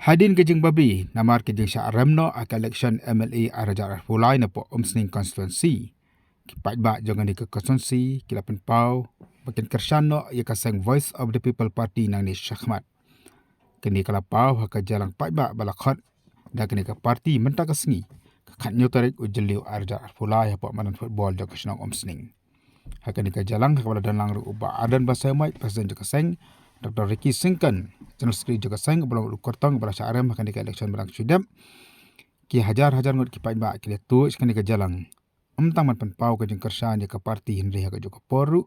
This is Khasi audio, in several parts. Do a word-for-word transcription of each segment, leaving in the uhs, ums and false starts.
Hadien ka jingbabe namar ka jingshah rem noh ha ka election M L A ar hajar arphew lai napoh Umsning constituency, ki paidbah jong kane ka constituency ki la pynpaw ba kin kyrshan noh ïa ka seng Voice of the People Party nangne shakhmat. Kane ka la paw ha ka jingïalang paidbah ba la khot da kane ka party mynta ka sngi, ka khathynñiew tarik u Jylliew ar hajar arphew lai hapoh madan football jong ka shnong Umsning. Ha kane ka jingïalang ha kaba la don lang ruh u Bah Ardent Basaiawmoit, President jong ka seng, Doctor Ricky Syngkon, General Secretary jong ka seng, u Bah Lamut Kyrtong, ba la shah rem ha kane ka election ba dang shu dep. Ki hajar hajar ngut ki paidbah ki la tuid sha kane ka jingïalang, ym tang ban pynpaw ka jingkyrshan ïa ka party hynrei ha kajuh ka por ruh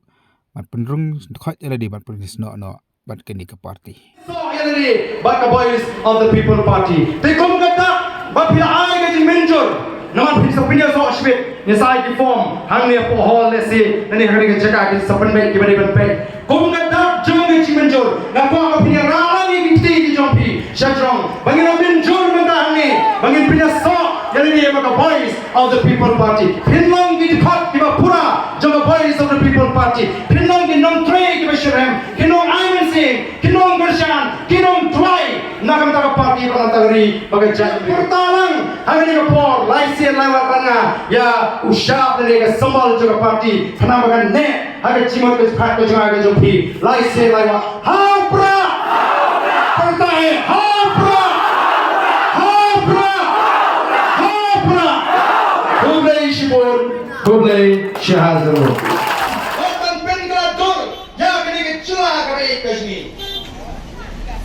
ban pynrung dkhot ïa lade, ban pynrung snoh noh bad kane ka party. Snoh ïa lade bad ka Voice of the People Party. Te kum kata ba phi la ai ka jingmynjur, namar phi sa pynïasoh shibit, ngi sa ai ki form hangne hapoh hall, lehse nangne ha kane ka jaka kin sa pynbeit kiba dei ban peit. Kum ka dak jong ka jingmynjur, nga kwah ba phin ïarap lang ïa ki kti ki jong phi sha jrong ba ngin ïa mynjur mynta hangne ba ngin pynïasoh ïa lade bad ka Voice of the People Party. Phin long ki dkhot kiba pura jong ka Voice of the People Party. Phin long ki nongtrei kiba shitrhem, ki nongai mynsiem, ki nongkyrshan, ki nongduwai na ka bynta ka party bad na ka bynta ka ri bad ka jaitbynriew. Pyrta lang ha kane ka por, lai sien lai wat bad nga ïa u shap lane ka symbol jong ka party, khnang ba kan neh ha ka jingmut ka jingpyrkhat ka jong nga ka jong phi. Lai sien lai wat. Ha u Prah! Pyrta eh, ha u Prah! Ha u Prah! Ha u Prah! Khublei shibun, khublei shihajar nguh. Ban pynkylla dur ïa kane ka jylla kaba ïeit ka jong ngi.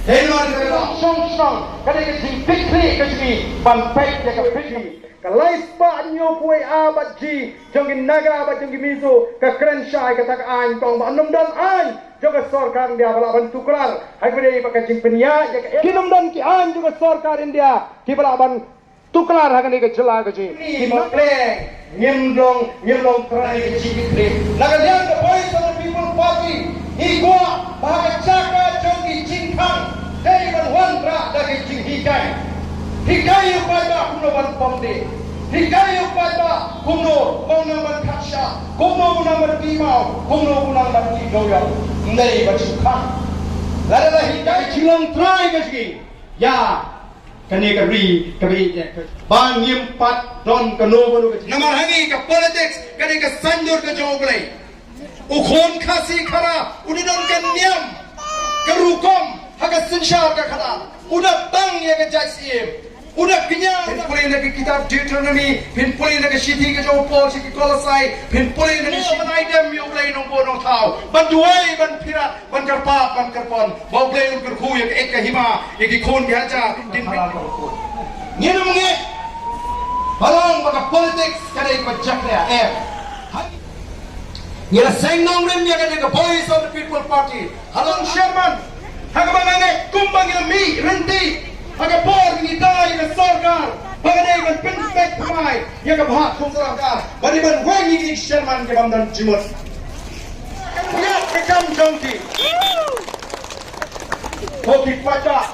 Hynrei ka shong shong kane ka jingpynkhreh ka jong ngi ban peit ïa ka pyrthei. Ka lai spah hynñiew phew ar bad ji jong ki Naga bad jong ki Mizo ka kren shai kata ka aiñ, ka ong ba ym don aiñ jong ka sorkar India ba lah ban tuklar ha kaba ïadei bad ka jingpynïaid ïa ka. Kin ym don ki aiñ jong ka sorkar India kiba lah ban tuklar ha kane ka jylla ka jong ngi. Ki ma pleng, ngim long, ngim long trai ka jingkitkhlieh. Na ka liang ka Voice of the People Party, ngi kwah ba ha ka jaka jong ki jingkhang, dei ban wanrah da ki jinghikai. Hikai ïa u paidbah kumno ban pom dih. Hikai ïa u paidbah kumno ba un nang ban khadshah, kumno ba un nang ban kynmaw, kumno ba un nang ban kyndoh ïa u. Ym dei ban shu khang. Lada la hikai jinglong trai ka jong ngi ïa kane ka ri kaba ïeit, ba ngim pat don kano kano ka jing. Namar hangne ka politics ka dei ka saiñdur ka jong U Blei. U khun Khasi Khara u dei don ka niam ka rukom ha ka synshar ka khadar. U da tang ïa ka jait siem. U da kñia. Phin pule na ka kitab Deuteronomy, phin pule na ka shithi ka jong u Paul sha ki Kolosai, phin pule na ka shithi. Ban aidem ïa U Blei Nongbuh Nongthaw, ban duwai, ban phirat, ban kyrpad, ban kyrpon ba U Blei un kyrkhu ïa ka ïeit ka hima ïa ki khun ki hajar. Ngin ym ngeit ba long ba ka politics ka dei ba jakhlia, eh. Ngi la seng nongrim ïa kane ka Voice of the People Party. Halong chairman, ha kaba nga ngeit kumba ngi la mih ryntih ha ka por ngi da ïa ka sorkar ba ka dei ban pynpeit pynmai ïa ka bhah khun sorkar, ba dei ban weng ïa ki chairman ki bym don jingmut. Ka kam jong ki. Ko ki paidbah.